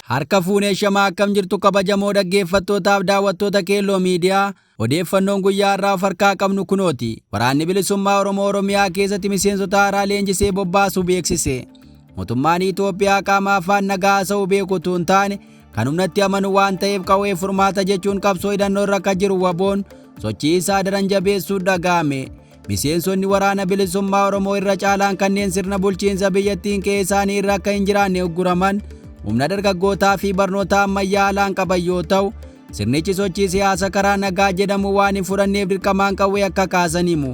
Harka fuunee shamaa akkam jirtu kabajamoo dhaggeeffattootaaf daawwattoota Keelloo Miidiyaa odeeffannoon guyyaa har'aa of harkaa qabnu kunooti. Waraanni Bilisummaa Oromoo Oromiyaa keessatti miseensota haaraa leenjisee bobbaasuu beeksise. Mootummaan Itoophiyaa qaama afaan nagaa haasa'uu beeku utuu hin taane kan humnatti amanu waan ta'eef qawwee furmaata jechuun qabsoo hidhannoo irra akka jiru waboon sochii isaa daran jabeessuu dhaga'ame. Miseensonni waraana bilisummaa Oromoo irra caalaan kanneen sirna bulchiinsa biyyattiin qe'ee isaanii irra akka hin jiraanne ugguraman humna dargaggootaa fi barnoota ammayyaa alaan qaban yoo ta'u, sirnichi sochii siyaasa karaa nagaa jedhamu waan hin fudhanneef dirqamaan qawwee akka kaasan himu.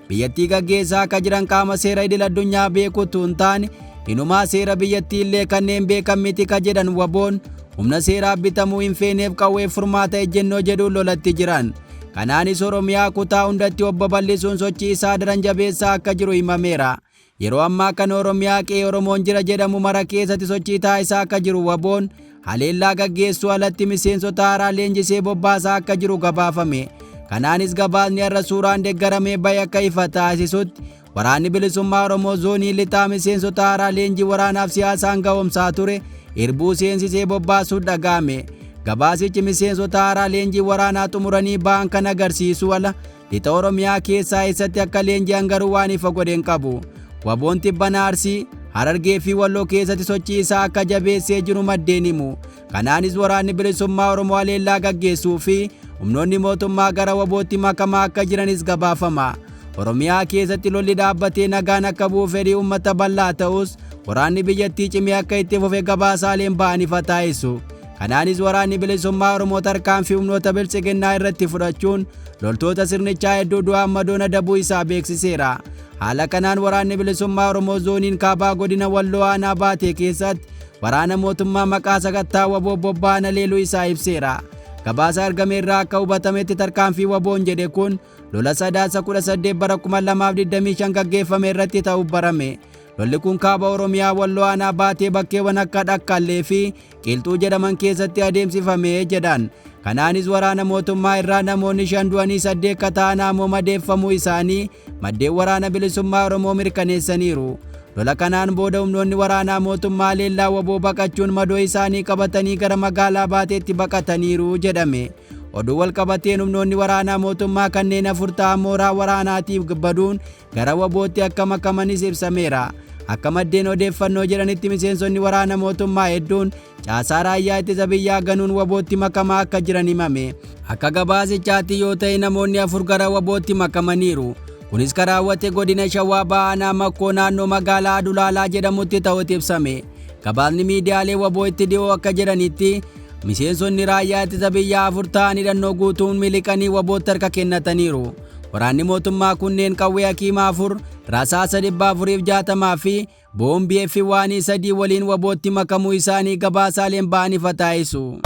Biyyattii gaggeessaa akka jiran qaama seera idil addunyaa beekutu hin taane inumaa seera biyyattii illee kanneen beekan miti ka jedhan waboon humna seeraaf bitamuu hin feeneef qawwee furmaata ejjennoo jedhuun lolatti jiran. Kanaanis Oromiyaa kutaa hundatti of babal'isuun sochii isaa daran jabeessaa akka jiru himameera. Yeroo ammaa kana Oromiyaa qe'ee Oromoon jira jedhamu mara keessatti sochii taasisaa akka jiru waboon haleellaa gaggeessuu alatti miseensota haaraa leenjisee bobbaasaa akka jiru gabaafame. Kanaanis gabaasni har'a suuraan deeggaramee bahe akka ifa taasisutti waraanni bilisummaa Oromoo zoonii lixaa miseensota haaraa leenjii waraanaaf siyaasaan ga'oomsaa ture irbuu seensisee bobbaasuun dhaga'ame. Gabaasichi miseensota haaraa leenjii waraanaa xumuranii ba'an kan agarsiisu ala lixa Oromiyaa keessaa eessatti akka leenji'an garuu waan ifa godhe hin qabu. Waboon tibbana Arsii, Harargee fi Walloo keessatti sochii isaa akka jabeessee jiru maddeen himu. Kanaanis waraanni bilisummaa Oromoo haleellaa gaggeessuu fi humnoonni mootummaa gara wabootti makamaa akka jiranis gabaafama. Oromiyaa keessatti lolli dhaabbatee nagaan akka bu'u fedhii uummata bal'aa ta'us waraanni biyyattii cimee akka itti fufe gabaasaaleen ba'an ifa taasisu. Kanaanis waraanni bilisummaa Oromoo tarkaanfii humnoota biltsiginnaa irratti fudhachuun loltoota sirnichaa hedduu du'aan madoon adabuu isaa beeksiseera. Haala kanaan waraanni bilisummaa Oromoo zooniin kaabaa godina Walloo aanaa baatee keessatti waraana mootummaa maqaa sakattaa waboo bobba'an haleeluu isaa ibseera. Gabaasa argame irraa akka hubatametti tarkaanfii waboon jedhe kun lola sadaasa 18 bara 2025 gaggeeffame irratti ta'uu barame. Lolli kun kaaba Oromiyaa Walloo aanaa baatee bakkeewwan akka Dhaqqallee fi Qilxuu jedhaman keessatti adeemsifame jedhan. Kanaanis waraana mootummaa irraa namoonni 5 du'anii 8 ka ta'an ammoo madeeffamuu isaanii maddeen waraana bilisummaa Oromoo mirkaneessaniiru. Lola kanaan booda humnoonni waraanaa mootummaa leellaa waboo baqachuun madoo isaanii qabatanii gara magaalaa baateetti baqataniiru jedhame. Oduu wal qabateen humnoonni waraanaa mootummaa kanneen 4 ta'an mooraa waraanaatiif baduun gara wabootti akka makamanis ibsameera. Akka maddeen odeeffannoo jedhanitti miseensonni waraana mootummaa hedduun caasaa raayyaa ittisa biyyaa ganuun wabootti makamaa akka jiran himame. Akka gabaasichaatti yoo ta'e namoonni 4 gara wabootti makamaniiru. Kunis kan raawwate godina Shawaa Bahaa aanaa Makkoo naannoo magaalaa Adulaalaa jedhamutti ta'uutu ibsame. Gabaasni miidiyaalee waboo itti dhiyoo akka jedhanitti miseensonni raayyaa ittisa biyyaa 4 ta'an hidhannoo guutuun miliqanii wabootti harka kennataniiru. Waraanni mootummaa kunneen qawwee hakiima 4, rasaasa 460 fi boombii F1 3 waliin wabootti makamuu isaanii gabaasaaleen ba'an ifa taasisu.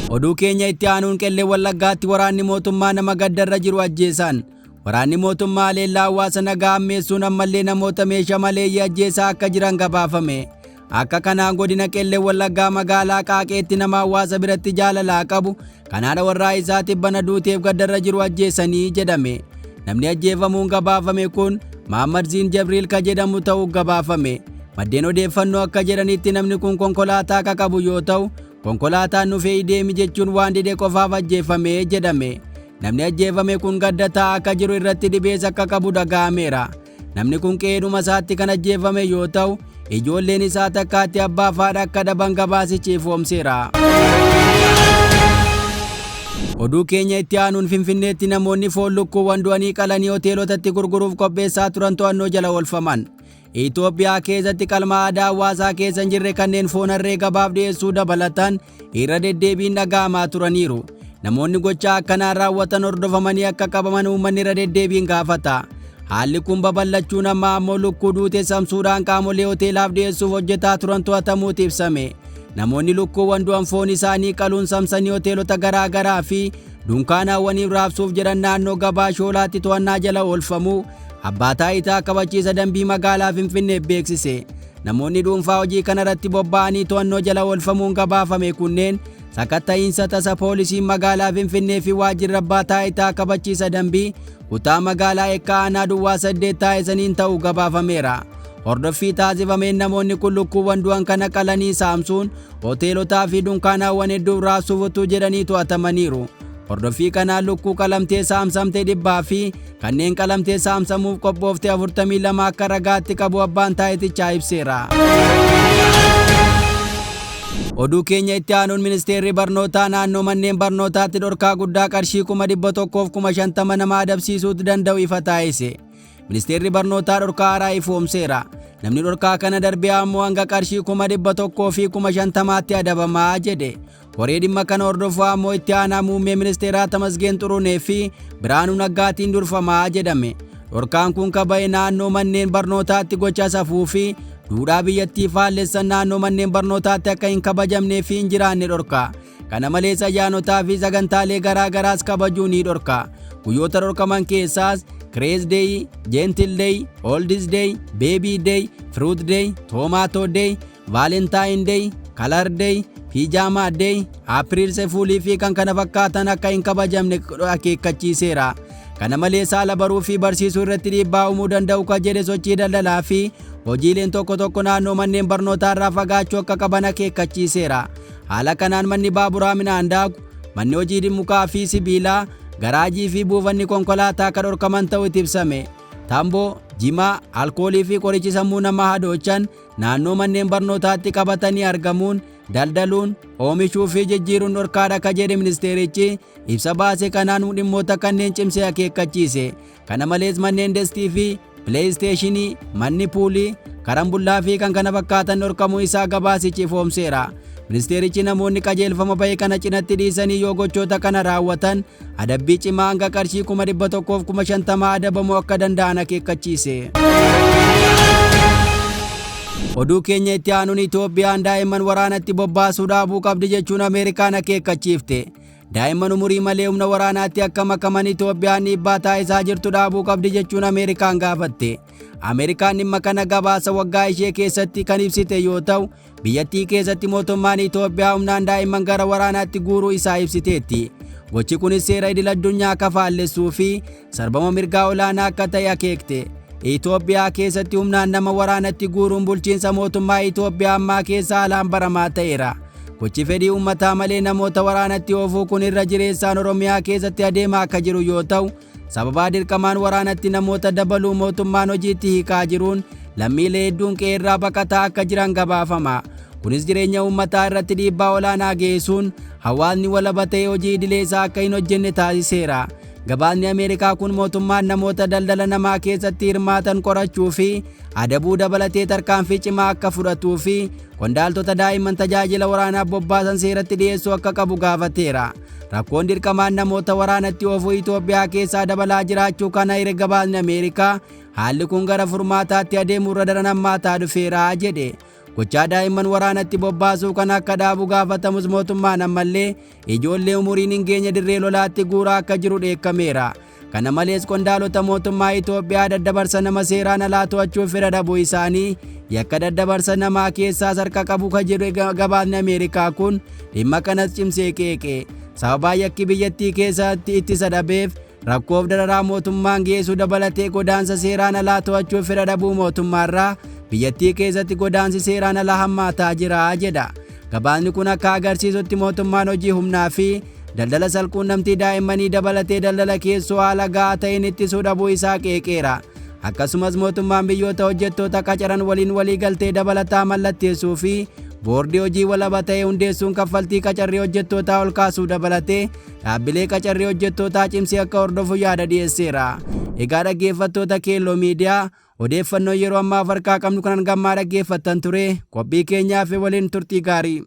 Oduu keenya itti aanuun Qellee Wallaggaatti waraanni mootummaa nama gaddarra jiru ajjeesan. Waraanni mootummaa haleellaa hawaasa nagaa hammeessuun ammallee namoota meeshaa maleeyyii ajjeesaa akka jiran gabaafame. Akka kanaan godina Qellee Wallaggaa magaalaa Qaaqeetti nama hawaasa biratti jaalalaa qabu kan haadha warraa isaa tibbana duuteef gaddarra jiru ajjeesanii jedhame. Namni ajjeefamuun gabaafame kun Mahammad Ziin Jabriil ka jedhamu ta'uu gabaafame. Maddeen odeeffannoo akka jedhanitti namni kun konkolaataa ka qabu yoo ta'u konkolaataan nu fe'i deemi jechuun waan dide qofaaf ajjeefame jedhame. Namni ajjeefame kun gadda taa'aa akka jiru irratti dhibees akka qabu dhaga'ameera. Namni kun qe'eedhuma isaatti kan ajjeefame yoo ta'u ijoolleen isaa takkaatti abbaa fi haadha akka dhaban gabaasichi ifoomseera. Oduu keenya itti aanuun Finfinneetti namoonni foon lukkuuwwan du'anii qalanii hoteelotatti gurguruuf qopheessaa turan to'annoo jala oolfaman. Itoophiyaa keessatti qalma aadaa hawaasaa keessa hin jirre kanneen foon harree gabaaf dhiyeessuu dabalatan irra deddeebiin dhaga'amaa turaniiru. Namoonni gochaa akkanaa raawwatan hordofamanii akka qabaman uummanni irra deddeebiin gaafata. Haalli kun babal'achuun amma ammoo lukkuu duute samsuudhaan qaamolee hoteelaaf dhiyeessuuf hojjetaa turan to'atamuutu ibsame. Namoonni lukkuuwwan du'an foon isaanii qaluun samsanii hoteelota garaa garaa fi dunkaanaawwaniif raabsuuf jedhan naannoo gabaa shoolaatti to'annaa jala oolfamuu abbaa taayitaa kabachiisa dambii magaalaa Finfinneef beeksise. Namoonni dhuunfaa hojii kanarratti bobba'anii to'annoo jala oolfamuun gabaafame kunneen sakatta'iinsa tasa poolisiin magaalaa Finfinnee fi waajjirri abbaa taayitaa kabachiisa dambii kutaa magaalaa Ekkaa aanaa Duwwaa 8 taasisaniin ta'uu gabaafameera. Hordoffii taasifameen namoonni kun lukkuuwwan du'an kana qalanii saamsuun hoteelotaa fi dunkaanaawwan hedduuf raabsuuf utuu jedhanii to'atamaniiru. Hordoffii kanaan lukkuu qalamtee saamsamte dhibbaa fi kanneen qalamtee saamsamuuf qophoofte 42 akka ragaatti qabu abbaan taayitichaa ibseera. Oduu keenya itti aanuun ministeerri barnootaa naannoo manneen barnootaatti dhorkaa guddaa qarshii 150,000 nama adabsiisuutu danda'u ifa taasise. Ministeerri barnootaa dhorkaa haaraa ifoomseera. Namni dhorkaa kana darbee ammoo hanga qarshii 150,000tti adabamaa jedhe. Koree dhimma kana hordofu ammoo itti aanaa muummee ministeeraa Tamasgeen Xurunee fi Biraanuu Naggaatiin durfamaa jedhame. Dhorkaan kun kaba'e naannoo manneen barnootaatti gocha safuu fi duudhaa biyyattii faallessan naannoo manneen barnootaatti akka hin kabajamnee fi hin jiraanne dhorka. Kana malees ayyaanotaa fi sagantaalee garaa garaas kabajuu ni dhorka. Guyyoota dhorkaman keessaas Craze Day, Gentle Day, Oldies Day, Baby Day, Fruit Day, Tomato Day, Valentine Day, Color Day, Pijama Day, April Fool fi kan kana fakkaatan akka hin kabajamne akeekkachiiseera. Kana malees haala baruu fi barsiisuu irratti dhiibbaa uumuu danda'u kan jedhe sochii daldalaa fi hojiileen tokko tokko naannoo manneen barnootaa irraa fagaachuu akka qaban akeekkachiiseera. Haala kanaan manni baaburaa midhaan daaku, manni hojii mukaa fi sibiilaa, garaajii fi buufanni konkolaataa akka dhorkaman ta'uu itti ibsame. Tamboo, jimaa, alkoolii fi qorichi sammuu namaa hadoochan naannoo manneen barnootaatti qabatanii argamuun daldaluun, oomishuu fi jijjiiruun dhorkaadha akka jedhe ministeerichi ibsa baase kanaan dhimmoota kanneen cimsee akeekkachiise. Kana malees manneen destii fi pileeyisteeshinii, manni puulii, karambullaa fi kan kana fakkaatan dhorkamuu isaa gabaasichi ifoomseera. Ministeerichi namoonni qajeelfama bahe kana cinatti dhiisanii yoo gochoota kana raawwatan adabbii cimaa hanga qarshii 150,000 adabamuu akka danda'an akeekkachiise. Oduu keenya itti aanuun Itoophiyaan daa'imman waraanatti bobbaasuu dhaabuu qabdi jechuun Ameerikaan akeekkachiifte. Daa'imman umurii malee humna waraanaatti akka makaman Itoophiyaan dhiibbaa taasisaa jirtu dhaabuu qabdi jechuun Ameerikaan gaafatte. Ameerikaan dhimma kana gabaasa waggaa ishee keessatti kan ibsite yoo ta'u, biyyattii keessatti mootummaan Itoophiyaa humnaan daa'imman gara waraanaatti guuruu isaa ibsiteetti. Gochi kunis seera idil addunyaa akka faallessuu fi sarbama mirgaa olaanaa akka ta'e akeekte. Itoophiyaa keessatti humnaan nama waraanatti guuruun bulchiinsa mootummaa Itoophiyaa ammaa keessa haalaan baramaa ta'eera. Gochi fedhii uummataa malee namoota waraanatti oofuu kun irra jireessaan Oromiyaa keessatti adeemaa akka jiru yoo ta'u, sababaa dirqamaan waraanatti namoota dabaluu mootummaan hojiitti hiikaa jiruun lammiilee hedduun qe'eerraa baqataa akka jiran gabaafama. Kunis jireenya uummataa irratti dhiibbaa olaanaa geessuun hawaasni walaba ta'ee hojii idilee isaa akka hin hojjenne taasiseera. Gabaasni Ameerikaa kun mootummaan namoota daldala namaa keessatti hirmaatan qorachuu fi adabuu dabalatee tarkaanfii cimaa akka fudhatuu fi qondaaltota daa'imman tajaajila waraanaaf bobbaasan seeratti dhiyeessuu akka qabu gaafateera. Rakkoon dirqamaan namoota waraanatti oofuu Itoophiyaa keessaa dabalaa jiraachuu kana erga gabaasni Ameerikaa haalli kun gara furmaataatti adeemuu irra daran hammaataa dhufeera jedhe. Gochaa daa'imman waraanatti bobbaasuu kan akka dhaabu gaafatamus mootummaan ammallee ijoollee umuriin hin geenye dirree lolaatti guuraa akka jiru dheekkameera. Kana malees qondaalota mootummaa Itoophiyaa daddabarsa nama seeraan alaa to'achuuf fedha dhabuu isaanii yakka daddabarsa namaa keessaas harka qabu kan jedhu gabaasni Ameerikaa kun dhimma kanas cimsee qeeqe. Sababaa yakki biyyattii keessatti ittisa dhabeef rakkoof dararaa mootummaan geessu dabalatee godaansa seeraan alaa to'achuuf fedha dhabuu mootummaarraa biyyattii keessatti godaansi seeraan alaa hammaataa jira jedha. Gabaasni kun akka agarsiisutti mootummaan hojii humnaa fi daldala salquunnamtii daa'immanii dabalatee daldala keessoo haala gahaa ta'een ittisuu dhabuu isaa qeeqeera. Akkasumas mootummaan biyyoota hojjettoota qacaran waliin walii galtee dabalataa mallatteessuu fi boordii hojii walaba ta'e hundeessuun kaffaltii qacarrii hojjettootaa ol kaasuu dabalatee dhaabbilee qacarrii hojjettootaa cimsee akka hordofu yaada dhiyeesseera. Egaa dhaggeeffattoota Keelloo Miidiyaa, odeeffannoo yeroo ammaa harkaa qabnu kanan gammaa dhaggeeffattan ture. Qophii keenyaaf waliin turtii gaarii.